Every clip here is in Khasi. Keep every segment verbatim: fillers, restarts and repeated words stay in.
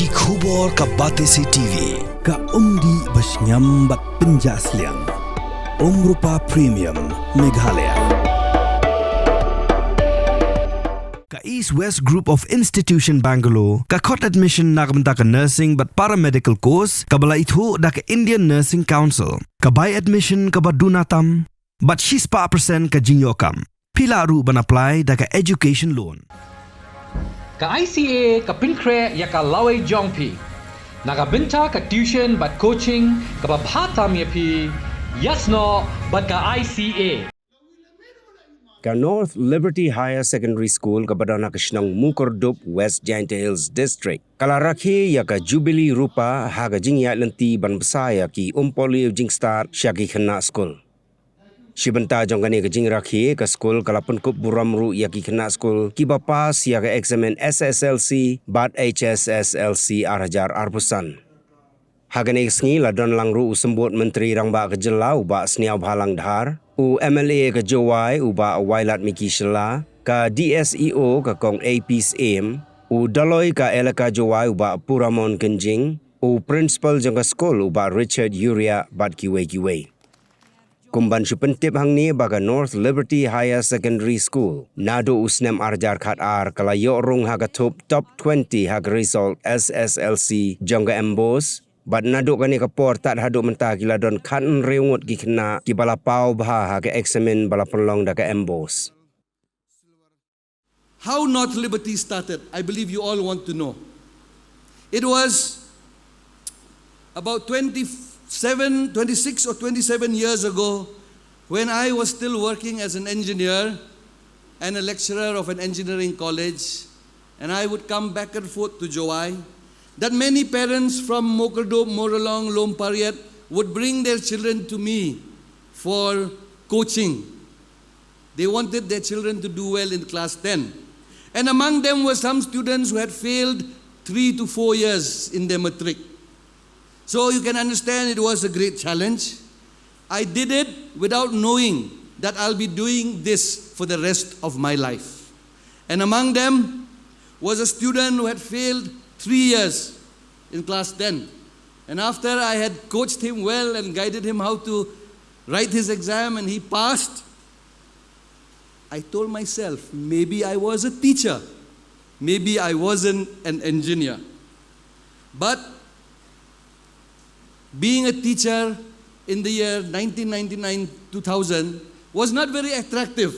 Ki khubor ka Batesi T V, ka umdih ba shngiam bad pynjah sliang. Umrupa Premium, Meghalaya. Ka East West Group of Institution Bangalore ka khot admission na ka bynta ka nursing bad paramedical course kaba la ithuh da ka Indian Nursing Council. Ka bai admission kaba duna tam bad shispah percent ka jingïoh kam. Phi lah ruh ban apply da ka education loan. Ka I C A ka pynkhreh ïa ka lawei jong phi na ka bynta ka tuition bad coaching kaba bha tam ïa phi. Ïasnoh bad ka I C A. Ka North Liberty Higher Secondary School kaba don ha ka shnong Mukerdub, West Jaintia Hills District, ka la rakhe ïa ka Jubilee Rupa ha ka jingïaid lynti ban bsa ïa ki umpohliew jingstad sha ki khynnah skul. Shi bynta jong kane ka jingrakhe, ka skul ka la pynkup burom ruh ïa ki khynnah skul kiba pass ïa ka eksamin S S L C bad H S S L C ar hajar arphew san. Ha kane ka sngi la don lang ruh u Symbud Myntri Rangbah ka Jylla u Bah Sniawbhalang Dhar, u M L A ka Jowai u Bah Wailadmiki Shylla, ka D S E O ka Kong A P Syiem, u Dolloi ka Elaka Jowai u Bah Puramon Kynjing, u Principal jong ka skul u Bah Richard Uriah bad kiwei kiwei. Kum ban shu pyntip hangne ba ka North Liberty Higher Secondary School naduh u snem ar hajar khat ar ka la ïoh rung ha ka thup top twenty ha ka result S S L C jong ka MBOSE, bad naduh kane ka por tad haduh mynta ki la don khathynriew ngut ki khynnah kiba la paw bha ha ka eksamin ba la pynlong da ka MBOSE. How North Liberty started, I believe you all want to know. It was about twenty-seven, twenty-six or twenty-seven years ago when I was still working as an engineer and a lecturer of an engineering college, and I would come back and forth to Jowai, that many parents from Mokerdub, Moralong, Lom Pariat would bring their children to me for coaching. They wanted their children to do well in class ten. And among them were some students who had failed three to four years in their matric. So you can understand it was a great challenge. I did it without knowing that I'll be doing this for the rest of my life. And among them was a student who had failed three years in class ten. And after I had coached him well and guided him how to write his exam and he passed, I told myself, maybe I was a teacher. Maybe I wasn't an engineer. But being a teacher in the year nineteen ninety-nine, two thousand was not very attractive.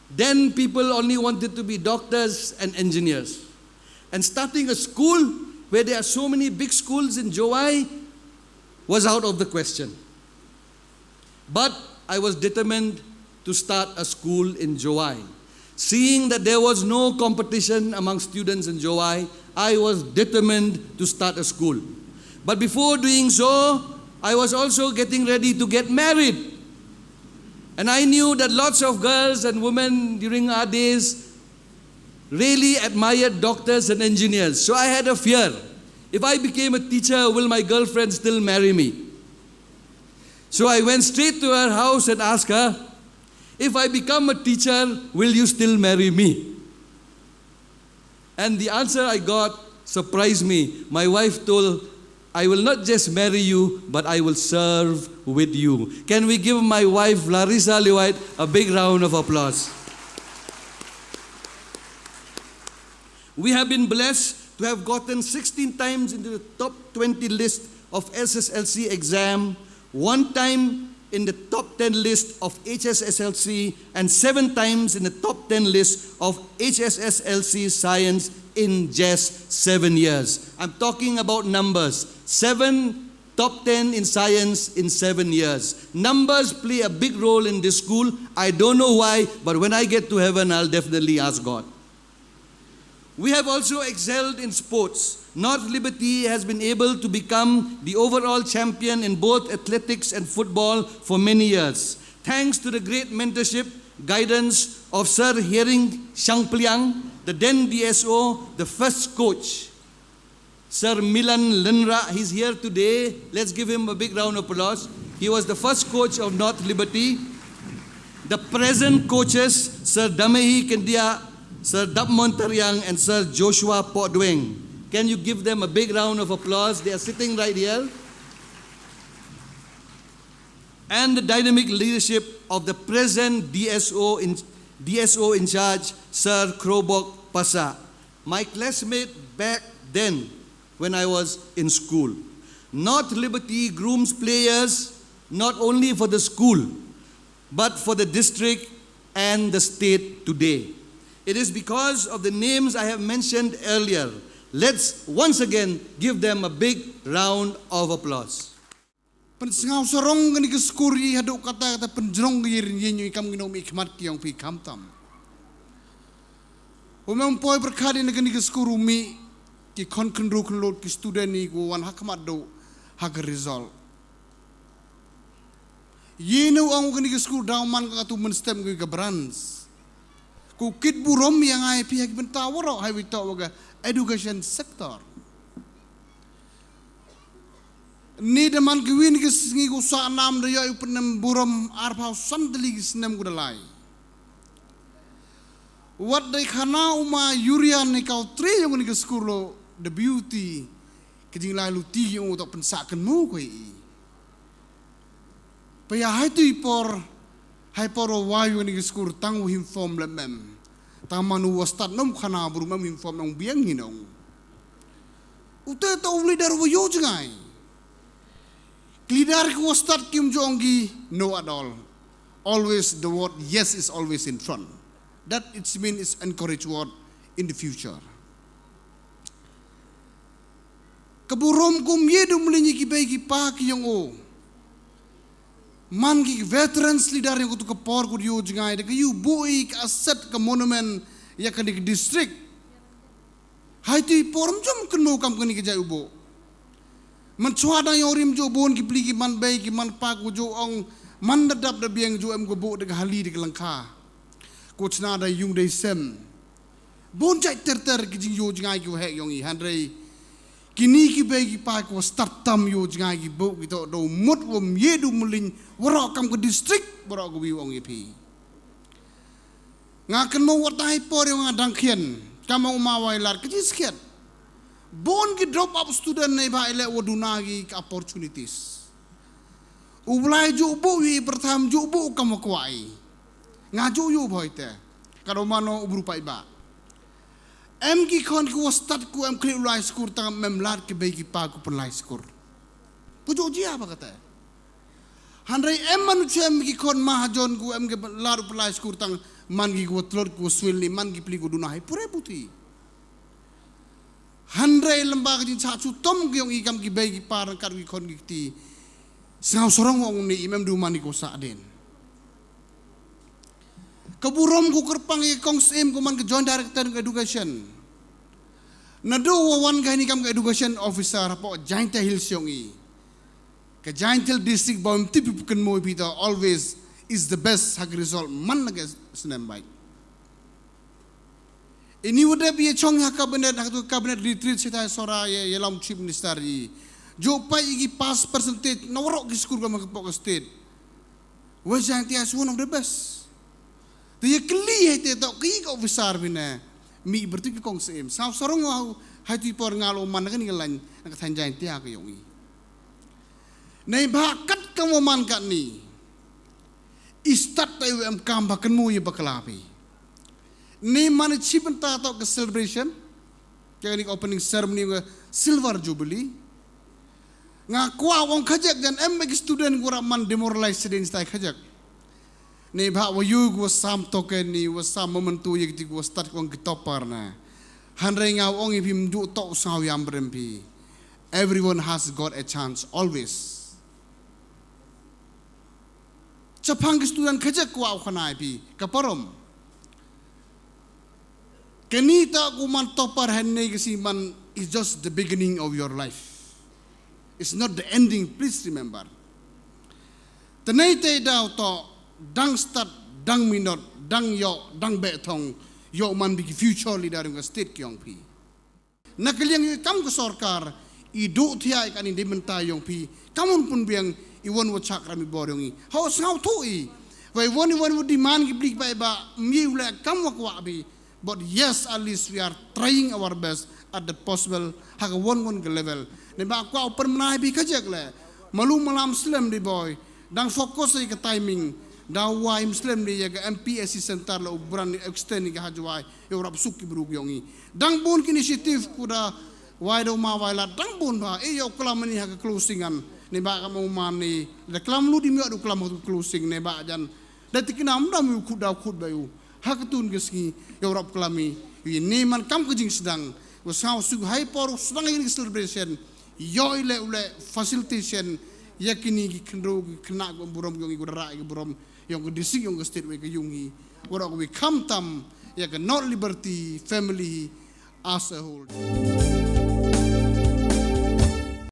Then people only wanted to be doctors and engineers. And starting a school where there are so many big schools in Jowai was out of the question. But I was determined to start a school in Jowai. Seeing that there was no competition among students in Jowai, I was determined to start a school. But before doing so, I was also getting ready to get married. And I knew that lots of girls and women during our days really admired doctors and engineers. So I had a fear. If I became a teacher, will my girlfriend still marry me? So I went straight to her house and asked her, if I become a teacher, will you still marry me? And the answer I got surprised me. My wife told, I will not just marry you, but I will serve with you. Can we give my wife, Larissa Lewite, a big round of applause? We have been blessed to have gotten sixteen times into the top twenty list of S S L C exam, one time in the top ten list of H S S L C, and seven times in the top ten list of H S S L C science in just seven years. I'm talking about numbers. Seven top ten in science in seven years. Numbers play a big role in this school. I don't know why, but when I get to heaven, I'll definitely ask God. We have also excelled in sports. North Liberty has been able to become the overall champion in both athletics and football for many years, thanks to the great mentorship, guidance of Sir Hering Shangpliang, the then D S O, the first coach. Sir Milan Lenra, he's here today. Let's give him a big round of applause. He was the first coach of North Liberty. The present coaches, Sir Damehi Kendia, Sir Dapmon Tariang, and Sir Joshua Potdueng. Can you give them a big round of applause? They are sitting right here. And the dynamic leadership of the present D S O in, D S O in charge, Sir Krobok Pasa, my classmate back then when I was in school. North Liberty grooms players not only for the school, but for the district and the state today. It is because of the names I have mentioned earlier. Let's once again give them a big round of applause. Pynsngaw sarong kane ka skur ïa haduh katta katta pynjrong ka ïing ïa ngi kam ngi nongmihkhmat ki ïong phi khamtam. U mem poi pyrkhat ïa kane ka skur u mih ki khon khynru khynlut ki student ïa ki wan ha khmat duh ha ka result. Ïa u ong kane ka skur daw man ka tu mynstep ngi ka branch. Ku kit burom ïa ngi phi ha ki bynta waroh ha wi to wa ka education sector. Ni da man ki win ki sngi ku sa nam da ïoh u pynem burom arphaw san tylli ki snem ku da lai. Wat dei khana u ma Urian ne kaw tri ïong ni ki skur lo the beauty ki jinglai luti ïong u to pynsah kynmu ko i. Pa ïa hai tu i por hai por wa ïong ni ki skur tang u him form le mem. Tang man u wa stad nom khana bru mem him form nong biang hi nong. U te to u leader wa ïoh jngai. Ki leader ki wa stad kim jong ki no at all. Always the word yes is always in front. That it's mean is encourage word in the future. Ka burom kum ye dum li ni ki bei ki pa ki yong o. Man ki veterans leader yong tu ka por ku yu jngai de ka yu bui ka asset ka monument ya ka dik district. Hai tu i por mjum kynmo kam kani ka jai u bo. Man chwa dang yong rim jo bon ki pli ki man bei ki man pa ku jo ong man da dap da biang jo em ko bo da ka hali da ka langkha. Ko chna da yung da sem. Bon jai ter ter ki jing yo jngai ki wahek yong i hanrei. Kini ki bei ki pa ko stap tam yo jngai ki bo ki to do mut wom ye du mulin warok kam ka district warok ko wi ong i phi. Nga kynmo wat dang hai por ïa nga dang khian kam ong ma wai lar ka jiskhiat. Bon ki drop up student nei ba ile wa duna ki ka opportunities. U blai ju bu wi pertam ju bu kam wa kwai. Nga ju yu bhoi te. Ka do mano u bru pai ba. Em ki khon ki wa stad ku em kli u lai skur tang mem lad ki bei ki pa ku pun lai skur. Ku ju jia ba kata. Hanrei em manu chem ki khon mahajon ku em ke lar u pelai skur tang man ki ku tlot ku swil ni man ki pli ku duna hai pure buti. Hanrei lamba ka jin cha chu tom ki yong i kam ki bei ki par kat ki khon ki ti. Sngau sorong ong ni imem du man ni ku sa den. Ka burom ku kyrpang i kong sim ku man ka joint director ka education. Nadu wa wan ka ni kam ka education officer hapo Jaintia Hills yong i. Ka Jaintia District bom tipi pukan mo pita always is the best hak result man lagi snem baik. Ini wada bi chong ha cabinet hak tu cabinet retreat sita sora ya ya lam chief minister i. Jo pai igi pass percentage na warok ki school ka ma ka pok state. West Jaintia is one of the best. Te ya kli hai te tok ki ka officer bina mi bertu ki kong sim. Sao sarong wa hai tu por ngalo man ka ni lain na ka than Jaintia ka yong i. Nei ba kat ka mo man kat ni. Istat tai em kam ba kan mo ye bakla pi. Ni man chi benta to ka celebration. Ka ni opening ceremony ka silver jubilee. Nga kwa wong khajak jan em ki student ku ra man demoralize din stai khajak. Ni ba wa yu ku sam token ni wa sam momentu ye ki ku start wong ki topper na. Hanrei nga wong i phim du to saw yam brem pi. Everyone has got a chance always. Chapang ki student khajak kwa u khanai pi ka parom. Kani ta ku man topper hen nei ki si man is just the beginning of your life. It's not the ending, please remember. Tenei te daw to dang start dang minot dang yo dang be thong yo man bi ki future leader ng state ki yong pi. Na ka liang i kam ka sorkar i du thia i kan i di mynta yong phi kam un pun biang i won wa chak ram i bor yong i. Hau sngau thu i. Wai won i won wa demand ki blik bai ba mi u le kam wa kwa bi. But yes, at least we are trying our best. at the possible ha ka won won ka level. Neibhah kwah u pynmynai bha ka jek le. Malu malam slem de boi. Dang focus ïa ka timing. Da wai ym slem de ïa ka M P S C center la u brand extend ïa ka ha Jowai. Ïa u rap suk ki bru ki ong i. Dang bun ki initiative ku da wai da u ma wai la dang bun bha. Ïa u klam ni ha ka closing an. Neibhah ka ma u man ni. Da klam lu di miok da u klam ha ka closing neibhah jan. Da tikna mdam ïa u khut da u khut ba ïa u. Ha ka tun ka sngi ïa u rap klam i. Ïa ne man kam ka jingsdang. Wa sngaw suk hai por u sdang ïa ni celebration. Ïoh i le u le facilitation. Ïa kini ki khynro ki khynnah ki burom ki ong i ku dara ki burom. Ïong ka district ïong ka state wei ka yung hi. Wa rok wi kham tam ïa ka North Liberty family as a whole.